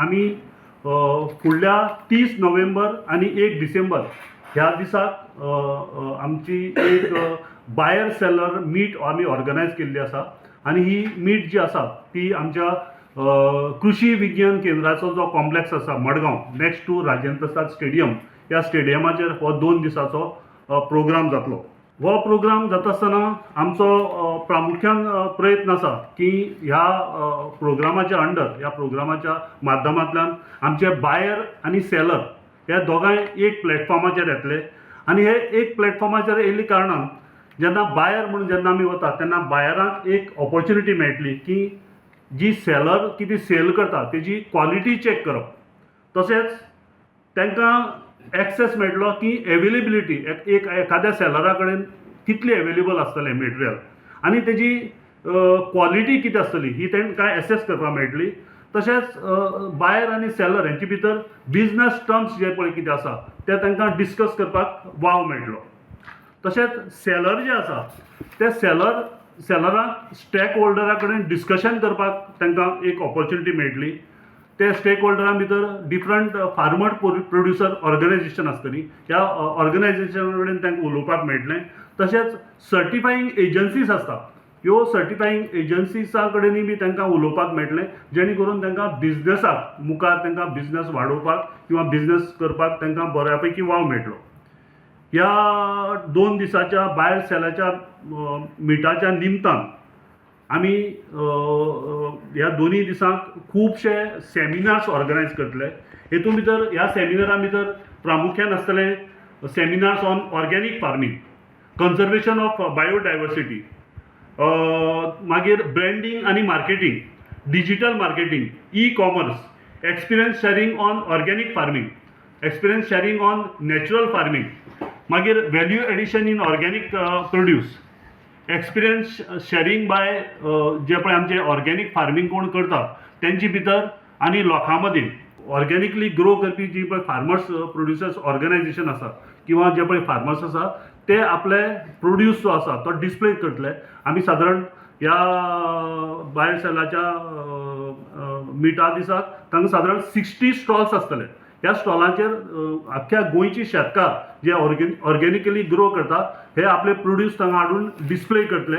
आमी फुडल्या 30 नोव्हेंबर आनी 1 डिसेंबर ह्या दिसाक आमची एक बायर सेलर मीट आमी ऑर्गनायज केल्ली आसा आनी ही मीट जी आसा ती आमच्या कृषी विज्ञान केंद्राचो जो कॉम्प्लेक्स आसा Madgaon, next two Rajendra Prasad stadium, ह्या स्टेडियमाचेर हो 2 दिसाचो प्रोग्राम जातलो. हो प्रोग्राम जाता आसतना आमचो प्रामुख्यान प्रयत्न आसा की ह्या प्रोग्रामाच्या अंडर, ह्या प्रोग्रामाच्या माध्यमांतल्यान आमचे बायर आनी सेलर हे दोगांय एक प्लॅटफॉर्माचेर येतले. आनी हे एक प्लॅटफॉर्माचेर येयल्ले कारणान जेन्ना बायर म्हणून जेन्ना आमी वता तेन्ना बायरांक एक ऑपॉर्च्युनिटी मेळटली की जी सेलर कितें सेल करता तेजी क्वॉलिटी चॅक करप. तशेंच तांकां एक्सेस मेळटलो की एवेलेबिलिटी, एक एखाद्या सेलरा कडेन कितली एवेलेबल आसतलें मटेरियल आनी तेजी क्वॉलिटी कितें आसतली ही तांकां एसेस करपाक मेळटली. तशेंच बायर आनी सेलर हेंचे भितर बिजनस टर्म्स जे पळय कितें आसा ते तांकां डिस्कस करपाक वाव मेळटलो. तशेंच सेलर जे आसा ते सेलराक स्टेक होल्डरा कडेन डिस्कशन करपाक तांकां एक ऑपॉर्च्युनिटी मेळटली. ते स्टेक होल्डरां भितर डिफरंट फार्मर प्रोड्युसर ऑर्गनायझेशन आसतली, ह्या ऑर्गनायझेशना कडेन तांकां उलोवपाक मेळटलें. तशेंच सर्टिफाईंग एजन्सीज आसता, ह्यो सर्टिफाईंग एजन्सीसा कडेनूय बी तांकां उलोवपाक मेळटलें, जेणे करून तांकां बिजनसाक मुखार तांकां बिजनस वाडोवपाक किंवा बिजनस करपाक तांकां बऱ्या पैकी वाव मेळटलो. ह्या 2 दिसाच्या बायर सेलाच्या मिटाच्या निमतान आमी ह्या दोनूय दिसांक खुबशे सेमिनार्स ऑर्गनायज करतले. हेतून भितर, ह्या सेमिनारा भितर प्रामुख्यान आसतले seminars on organic farming, conservation of biodiversity, मागीर ब्रँडींग आनी marketing, digital marketing, e-commerce, experience sharing on organic farming, experience sharing on natural farming, मागीर value addition in organic produce, experience sharing by जे पळय आमचे ऑर्गेनीक फार्मींग कोण करता तेंचे भितर आनी लोकां मदीं ऑर्गेनिकली ग्रो करपी जी पळय फार्मर्स प्रोड्युसर्स ऑर्गनायझेशन आसा किंवा जे पळय फार्मर्स आसा ते आपले प्रोड्यूस जो आसा तो डिस्प्ले करतले. आमी सादारण ह्या बायर सेलाच्या मिटा दिसाक तांकां सादारण 60 स्टॉल्स आसतले. ह्या स्टॉलांचेर आख्ख्या गोंयची शेतकार जे ऑर्गेनिकली ग्रो करता हे आपले प्रोड्यूस तांगा हाडून डिस्प्ले करतले.